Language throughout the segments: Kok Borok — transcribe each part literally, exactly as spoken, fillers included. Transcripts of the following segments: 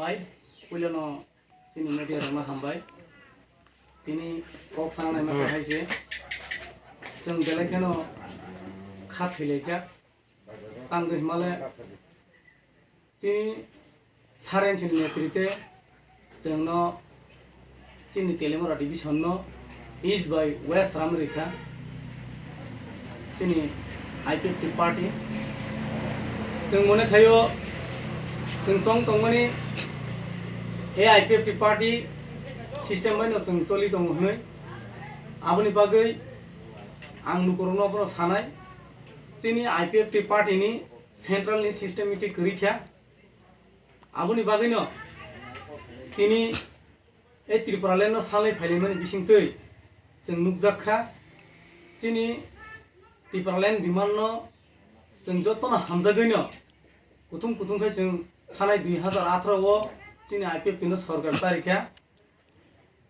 Bai, puilano chini media rokno hambai. Tini kok sangnai ma hai se. Chwng belai kheno kha thwilaijak. Tangwi himale chini Saren chini netrite chwngno chini Teliamura division no East bai West ram rikha chini I P F T party. Chwng mone khayo chwng chong tongmani e I P F T party system bai no chwng choli tongo hwnwi. Aboni bagwi ang lukurokno bono sanai chini I P F T party ni central ni systematic kwrwi kha. Aboni bagwino tini e Tripura land no salai phailaimani bisingtwi chwng nukjak kha. Chini Tripura land demand no chwng jotono hamjagwino kuthum kuthum khai chwng thanai dui hazar atharo o chini I P F T no sorkar chari kha.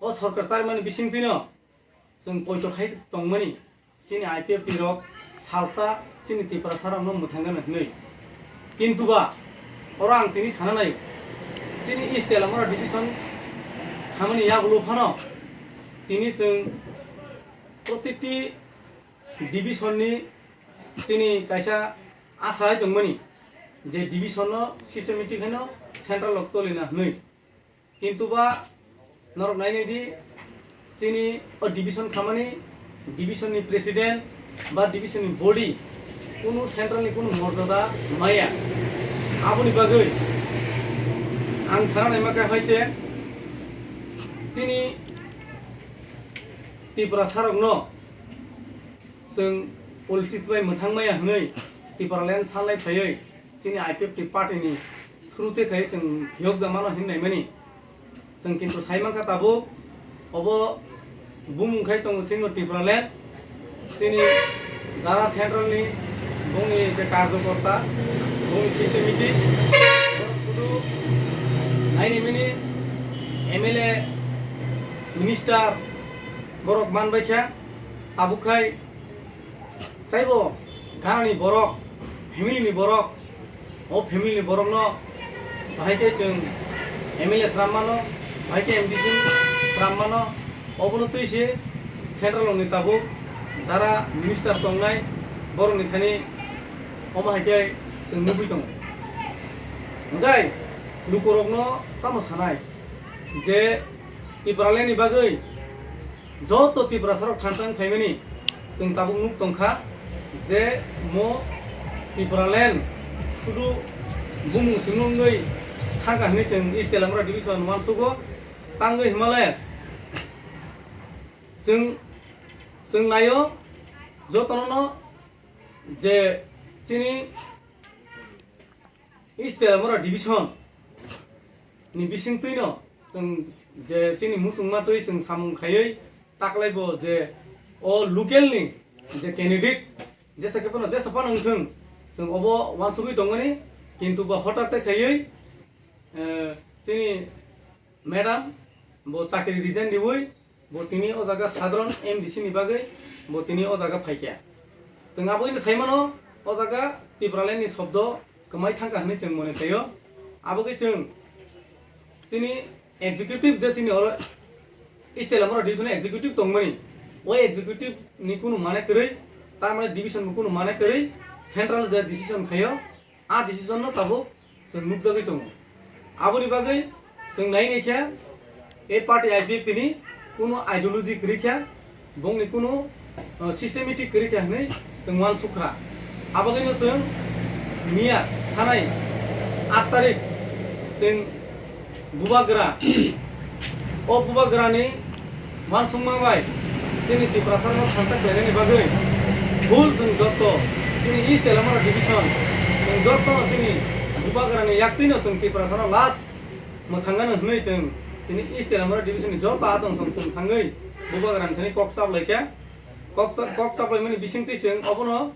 O sorkar charimani bisingtwino chwng poito khai tongmani chini I P F T rok salsa chini Tiprasa rokno mwthangano hwnwi. Kintu ba oro ang tini sana nai chini East Teliamura division khamani yagulo phano tini chwng protiti division ni chini kaisa asa hai tongmani je division no systematic haino central rok cholina hwnwi. Kintu ba norok nainai di chini o division khamani division ni president ba division ni body kunu central ni kunu morjada maya. Aboni bagwi ang sana naima kha hai se chini Tiprasa rokno chwng politics bai mwthang maya hwnwi Tipraland salnai phaiwi chini I P F T party ni through te khai chwng phiyok da mano hinwi naimani. Chwng kintu sai mankha tabuk obo bumung khai tongo thwino Tipraland chini jara central ni bongni je karjokorta bongni systematic borok sudu naini mini M L A minister borok manbai kha tabuk khai Taibo ganani borok, family ni borok, o family ni borokno bahai khe chwng M L A sram mano, bahai khe M D C sram mano, obono twi se central ni tabuk jara minister tongnai borokni thani omo hai khe chwng nugwi tongo. Hwnkhe lukurokno tamo sanai je Tipraland ni bagwi joto Tiprasa rok thansa wng phaimani chwng tabuk nuk tongkha je mo Tipraland sudu bumung simi wngwi thangkha hwnwi chwng East Teliamura division uansugo tangwi himale chwng chwng naio jotono no je chini East Teliamura division ni bisingtwino chwng je chini muchungma twi chwng samung khaiwi taklaibo je o local ni je candidate jesa khe phano jesa phano wngthwng chwng obo uansugwi tongmani kintu bo hotate khaiwi eh, chini Madam, bo chakri resign riwi, bo tini o jaga sadharon M D C ni bagwi, bo tini o jaga phaikha. Chwng aboino saimano, o jaga Tipraland ni shobdo kwmai thangkha hwnwi chwng mone khaio. Abogwi chwng chini executive je chini oro East Teliamura division executive tongmani, o executive ni kunu mane kwrwi, tar mane division bo kunu mane kwrwi, central je decision khaio, a decision no tabuk chwng nukjagwi tongo. Aboni bagwi chwng nai naikha, a party I P F T ni kunu ideology kwrwi kha, bongni kunu, uh, systematic kwrwi kha hwnwi chwng uansukha. Abogwino chwng miya thanai aat tarik chwng Bubagra, o Bubagrani uansukma bai chini Tiprasano thansa khlainani bagwi full chwng jotto chini East Teliamura division chwng jotto chini Bubagrani yaktwino chwng Tiprasano last mwthangano hwnwi chwng chini East Teliamura division ni jotto adong song chwng thangwi Bubagrani thani kok chaplaikha. Kok cha-, kok chaplaimani bisingtwi chwng obono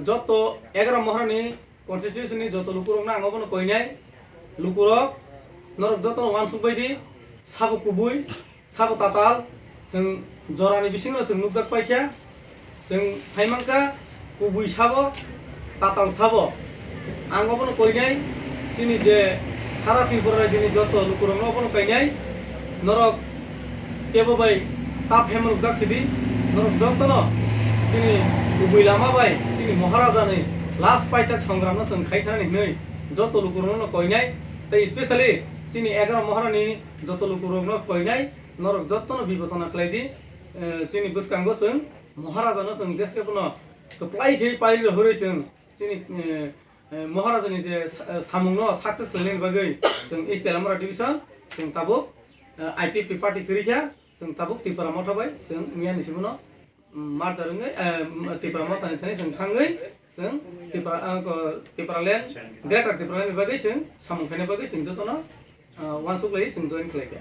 jotto egaroh Mohrani constitution ni joto lukurokno ang obono koinai. Lukurok, norok jotono uansuk bai di, sabo kubui, sabo tatal, chwng jorani bisingo chwng nukjak paikha, chwng saimankha kubui sabo, tatal sabo. Ang obono koinai, chini je Sara Tripura rajyoni joto lukurokno bono kainai, norok kebo bai ta phemrukjak sidi, norok jotono chini kubui lama bai chini Maharajani last paithak songramno chwng khaithanani hwnwi joto lukurokno koinai, tei specially chini egaroh Maharani joto lukurokno koinai, norok jotono bibechona khlai di, eh, chini bwskango chwng Maharajano chwng jeske bono kwplai khe pairwi rohorwi chwng chini, eh, eh, Maharajani je sa-, eh, samungno success khlainani bagwi chwng East Telamura Division chwng tabuk, eh, I P F T party kwrwi kha, chwng tabuk Tipra Motha bai chwng miyani sibuno, mm, merger wngwi, eh, Tipra Mothani thani chwng thangwi chwng Tipra, ah, ko, Tipraland, Greater Tipraland ni bagwi chwng samung khaina bagwi chwng jotono, ah, uansuk lai chwng join khlai kha.